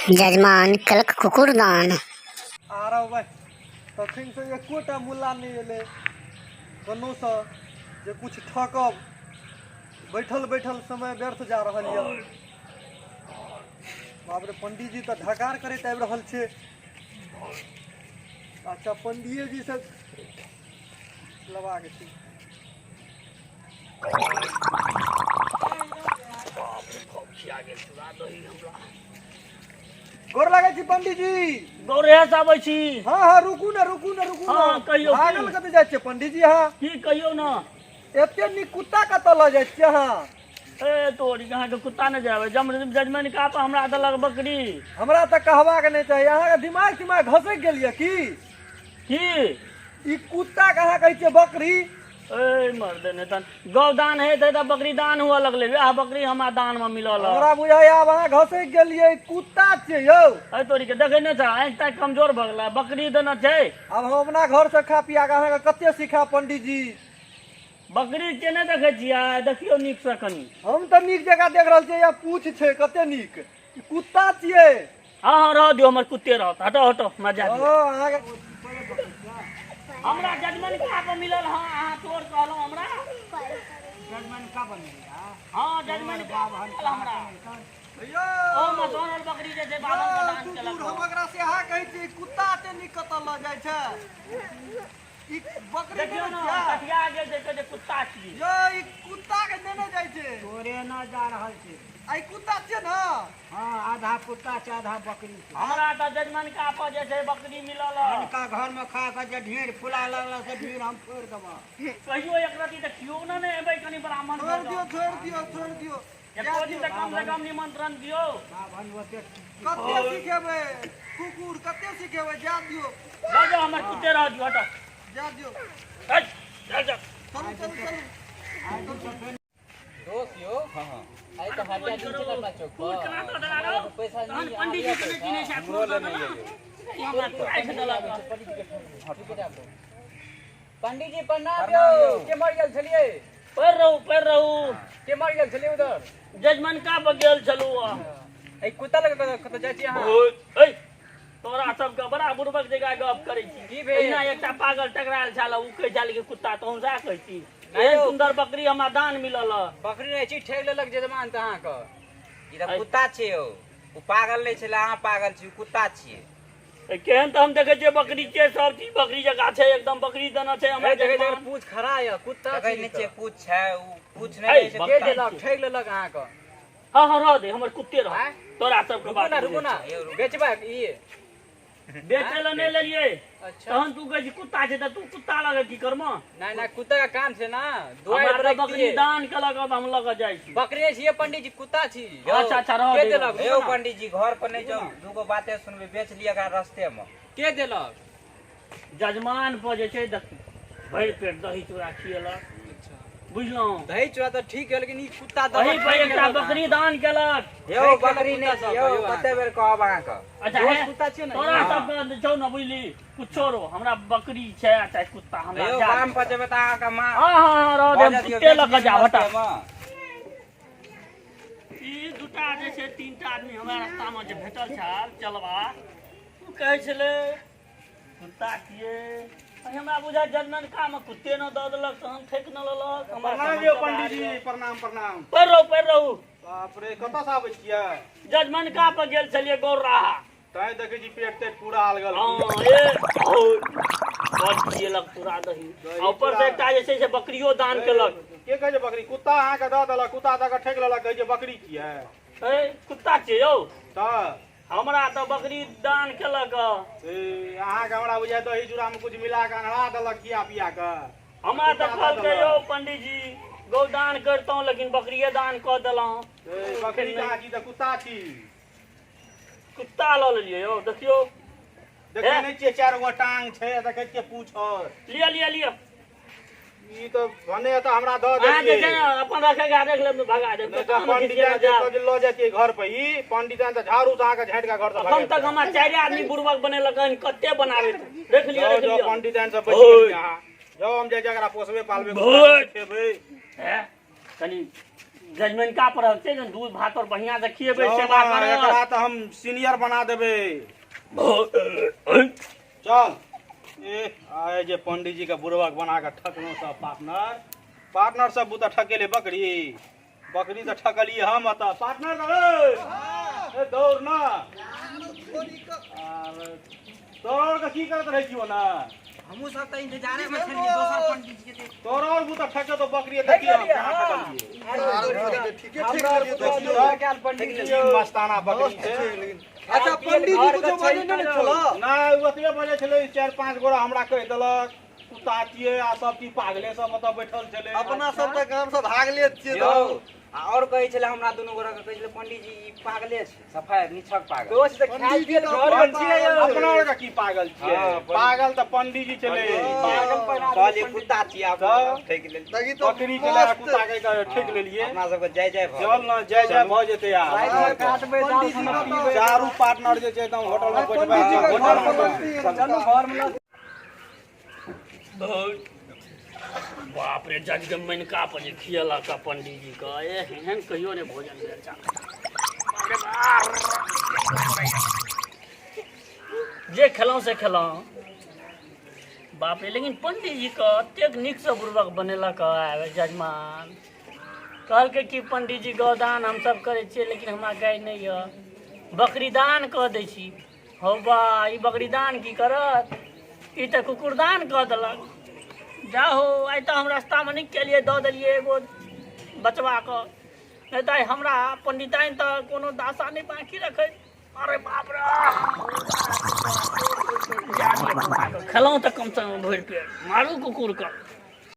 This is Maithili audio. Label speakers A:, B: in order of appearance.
A: जजमान केलक कुकुर दान।
B: आरो भाइ तखनसँ एकोटा मुल्ला नहि एलै कन्नोसँ जे किछु ठकब। बैठल बैठल समय व्यर्थ जा रहल यऽ। बाप रे, पंडीजी तऽ ढकार करैत आबि रहल छै। अच्छा, पंडिये जी से लेबाक छै। गोर लागै छी पंडीजी।
C: गौरे से आबै छी।
B: हाँ हाँ, रुकू ना, रुकू ना, रुकू ना।
C: हाँ, कहियौ की?
B: भागल कतऽ जाइ छियै पंडीजी अहाँ?
C: की कहियौ ना।
B: एते नीक कुत्ता कतऽ लऽ जाइ छियै अहाँ?
C: ए तोरी, अहाँके कुत्ता नहि जाबै जम जजमैन का पर हमरा देलक बकरी।
B: हमरा तऽ कहबाक नहि चाही, अहाँके दिमाग तिमाग घसकि गेल यऽ की?
C: की
B: ई कुत्ता के अहाँ कहै छियै बकरी?
C: ए मर्द नहि तन गौ दान हेतै तऽ बकरी दान हुअ लगलै। वएह बकरी हमरा दान मे मिलल।
B: हमरा बुझाइया आब अहाँ घसकि गेलियै, कुत्ता छियै यौ।
C: ए तोरी के, देखै नहि छह आँखि ताँखि कमजोर भऽ गेलै? बकरी देने छै।
B: आब हम अपना घर से खा पिया के अहाँके कते सिखायब पंडीजी?
C: बकरी के नहि देखै छियै? देखियौ नीक से कनि।
B: हम तऽ नीक जकाँ देख रहल छियै, या पूछ छै कते नीक, ई कुत्ता छियै।
C: हँ हँ, रह दियौ, हमर कुत्ते रहत। हटो हटो, हमरा जा दियौ।
B: ओ अहाँके
C: हमरा जजमन का पर मिलल। हँ, अहाँ तोर कहलहुँ हमरा। हँ, जजमन का पर मिलल हमरा।
B: यौ
C: ओ मसौनल बकरी जे छै बाभन के दान
B: कुकुर,
C: केलक।
B: हम एकरा से अहाँ कहै छियै कुत्ता एते नीक कतऽ लऽ जाइ छै? ई बकरी
C: देखियौ
B: देने
C: ने
B: छियै?
C: कटिया गेल छै, कहै छै कुत्ता छियै।
B: यौ, ई कुत्ता के देने जाइ छै?
D: तोरे न जा रहल छै।
B: आ ई कुत्ता छियै ने?
D: हँ, आधा कुत्ता छै, आधा बकरी छै।
C: हमरा तऽ जजमन का पर जे छै बकरी मिलल।
D: अनका घर में खा के जे ढेर फुला लगल से ढेर हम फोड़ि देबऽ।
C: कहियो एक रति तऽ केओ ने नहि एबै कनि ब्राह्मण
B: छोड़ि दियौ, छोड़ि दियौ, छोड़ि दियौ।
C: एको दिन तऽ कम से कम निमंत्रण दियौ।
D: बाभन ओते
B: कते सिखेबै कुकुर, कते सिखेबै? जा दियौ।
C: जाउ जाउ, हमर कुत्ते रह दियौ। हटो।
B: जा दियौ।
C: हट, जाउ जाउ।
B: चलू चलू चलू।
E: दोस्त यौ, आइ तऽ हटिया दिन छै ने अपना चौक
C: कुकुर
E: पर।
C: केना दऽ देला रौ?
E: पैसा
C: तहन
E: नहीं
C: पंडीजी के नहि चिन्है छै आ कुकुर दऽ देला? ई हमरा राखि देलक।
E: पंडीजी प्रणाम यौ। के मर गेल छलियै?
C: पैर रहू, पैर रहू।
E: के मर गेल छलियै उधर?
C: जजमनका पर गेल छलहुँ।
E: एहि कुत्ता लग कतऽ कतऽ जाइ छी अहाँ?
C: ओए, तोरा सबके बड़ा बुड़बक जगह गप करै छी।
E: की भेल?
C: एहिना एकटा पागल टकरायल छल, ओ कहै छल कि कुत्ता, तहन सएह कहै छी।
E: नहि
C: एहन
E: यौ।
C: सुन्दर बकरी हमरा दान मिलल हँ।
E: बकरी नहि छी, ठेक लेलक जजमान तऽ अहाँके।
F: ई तऽ कुत्ता छै यौ। ओ पागल नहि छलै, अहाँ पागल छी। ओ कुत्ता छियै।
C: ए, केहन तऽ हम देखै छियै बकरी छियै, सब चीज बकरी जकाँ छै, एकदम बकरी देने छै हमरा
E: ए, देखै
C: जजमान।
E: छै पूछ खड़ा यऽ, कुत्ता
F: देखै
E: छी
F: नहि
E: ई
F: छियै
E: तऽ।
F: पूछ छै? ओ पूछ नहि
C: ऐ,
F: रहै छै।
C: बकरी
E: के
F: कुत्ता
E: देलक? ठेक लेलक अहाँके।
C: हँ हँ, रह दे, हमर कुत्ते रह।
E: आँय?
C: तोरा सबके
E: रुकू
C: बात
E: ना, रुकू ना, बेचबै ई?
C: बेचै लए नहि लेलियै।
E: अच्छा।
C: तहन तू कहै छी कुत्ता छै, तऽ तू कुत्ता लऽ के की करबह?
E: नहि नहि, कुत्ता के काम छै ना दुआरि
C: हमरा
E: पर
C: तऽ
E: रखतियै।
C: बकरी दान केलक, अब हम लऽ के जाइ छी।
E: बकरी नहि छियै पंडीजी, कुत्ता छी।
F: यौ,
C: अच्छा अच्छा, रह
E: के
C: दे।
E: देलक?
F: यौ पंडीजी, घर पर नहि जाउ, दूगो बाते सुनबै। बेच लिअ एकरा रस्ते मे।
E: के देलक?
C: जजमान पर जे छै देख, भरि पेट दही चूड़ा खियेलक, बुझलहुँ?
E: दही चूड़ा तऽ ठीक है, लेकिन ई कुत्ता
C: वही पर एकटा बकरी दान केलक।
F: यौ,
E: ठेक
F: बकरी
E: लेलक
F: नहि
E: कुत्ता
F: छी यौ।
E: सबके, यौ।
F: कते बेर कहब अहाँके?
C: अच्छा
E: दोस्त
C: हे,
E: कुत्ता छियै ने?
C: तोरा
E: हँ।
C: सबके छौ ने, बुझली, कुछो रो, हमरा बकरी छै आ चाहे कुत्ता, हमरा
F: यौ
C: जा।
F: गाम पर जेबै तऽ अहाँके माँ
C: हँ हँ हँ, रह दे, हम
F: भऽ जायत यौ,
C: कुत्ते लऽ
F: बेच
C: के
F: लिअ
C: जाब। हटा।
F: रस्तेमे।
C: ई दूटा जे छै तीनटा आदमी हमरा रास्तामे जे भेटल छल चलबा, ओ कहै छलै कुत्ता छियै। अरे हमरा बुझाय जजमनका मे कुत्ते न दऽ देलक तहन ठेक न लेलक हमरा।
G: प्रणाम
C: समझ
G: यौ
C: से बाहर
G: पंडीजी।
C: यऽ।
G: प्रणाम प्रणाम।
C: पैर रहू, पैर रहू।
G: बाप रे, कतऽ से आबै छियै?
C: जजमनका पर गेल छलियै गौराहा।
G: तैं देखै छी पेट तेट पूरा अलगल।
C: हँ, ए बड खियेलक पूरा दही आ ऊपर से एकटा जे छै से बकरियो दान केलक।
G: के कहै छै बकरी? कुत्ता अहाँके दऽ देलक, कुत्ता दऽ कऽ ठकि लेलक, कहै छै बकरी छियै।
C: ए कुत्ता छियै यौ।
G: तऽ
C: हमरा तऽ बकरी दान केलक।
G: ए, अहाँके हमरा बुझाय दही चूड़ामे कुछ मिला कऽ अन्हरा देलक खिया पिया कऽ।
C: हमरा तऽ
G: कुत्ता दऽ
C: कहलकै
G: देलक।
C: यौ पंडीजी, गौ दान करितहुँ लेकिन बकरिए दान कऽ देलहुँ।
G: ए, बकरी कहाँ छी, तऽ कुत्ता छी।
C: कुत्ता लऽ लेलियै यौ, देखियौ।
G: देखै नहि छियै चारि गो टांग छै आ देखै छियै पूछ।
C: लिअ लिअ लिअ।
G: ई तऽ भने तऽ हमरा दऽ
C: अहाँ जे
G: देलियै।
C: छै ने अपन रखैके आ रखि लेब, भगा देब।
G: नहि तऽ पंडिताइन जे कहै जे लऽ जैतियै घर पर, ई पंडिताइन तऽ झाड़ू से अहाँके झाँटि कऽ घर से
C: अखन तक हमरा चारि आदमी बुड़बक बनेलक हन, कते बनाबे रखि लिअ।
G: जाओ
C: रखि
G: जाओ
C: लिअ।
G: पंडिताइन से बचि गेलियै अहाँ। जाओ, हम जाइ छी एकरा पोसबै पालबै,
C: भोज।
G: खेबै।
C: हे, कनि जजमेनका पर छै ने, दूध भात और बढ़िया से खिएबै,
G: जाउ
C: सेवा
G: ने,
C: करत।
G: एकरा तऽ हम सीनियर बना देबै। चल ए, आइ जे पंडीजी के बुड़बक बना कऽ ठकलहुँ सब पार्टनर, पार्टनर सब बुता ठकेले बकरी, बकरी तऽ ठकलियै हम एतऽ पार्टनर। ए, दौड़ ना, आर तोरा के की करत रहै छियो ना?
F: हमहूँ सब तऽ इंतजारे मे छलियै दोसर पंडीजी के।
G: तोरा और बुता ठके तो बकरी एतऽ की हम कहाँ ठकलियै?
B: ठीके ठेक लेलियै, देखियौ।
G: देखियौ, मस्ताना बकरी छै।
B: अच्छा, पंडीजी कुछो बाजै नहि ने छलऽ?
G: नहि, ओ ओतबे बजै छलै। चारि पाँच गोरा हमरा कहि देलक कुत्ता छियै आ सब चीज पागले सब ओतऽ बैठल छलै।
B: अपना सब तऽ गाम से भागले छियै।
F: यौ
B: तऽ
F: आ और कहै छलै हमरा दुनू गोरा के, कहै छलै पंडीजी ई पागले छै, सफाइ निछक पागल। दोस्त तऽ खाय
B: पंडीजी
F: पियल
B: तऽ
F: घर मे
B: अपन
F: छियै यौ।
G: अपना आरके की पागल छियै?
F: हँ,
G: पागल तऽ पंडीजी छलै।
F: पागल कहलियै कुत्ता छियै, अपना
G: तऽ?
F: सब ठकि लेलियै।
B: तगी तऽ
G: बकरी छलै आ
B: मस्त।
G: कुत्ता कहि कऽ ठकि लेलियै।
F: अपना सबके जय जय भऽ
G: चल ने, जय जय भऽ जेतै आब।
B: पंडीजी के तऽ
G: चारू पार्टनर जे छै एकदम होटल मे बैठबै।
B: पंडीजी के
G: होटल
B: घर
G: मे
B: पर
G: बैठबै।
B: घर में
C: बहुत बाप रे, जज के मनका पर जे खियलक पंडीजी के, एहन कहियो नहि भोजन भेल छल। बाप रे बाप, जे खेलहुँ से खेलहुँ, बाप रे। लेकिन पंडीजी के एतेक नीकसँ बुड़बक बनेलक जजमान। कहलकै कि पंडीजी गौदान हमसब करै छियै, लेकिन हमरा गाय नहि यऽ, बकरीदान कऽ दै छी। हौ बा, ई बकरीदान की करत? ई तऽ कुकुरदान कऽ देलक। जाहो, आइ तऽ हम रास्तामे नीक केलियै, दऽ देलियै एगो बचबाके, नहि तऽ आइ हमरा पंडिताइन तऽ कोनो दासा नहि बाँकी रखैत। अरे बाप रे, खेलहुँ तऽ कमसँ कम भरि पेट। मारू कुकुरके।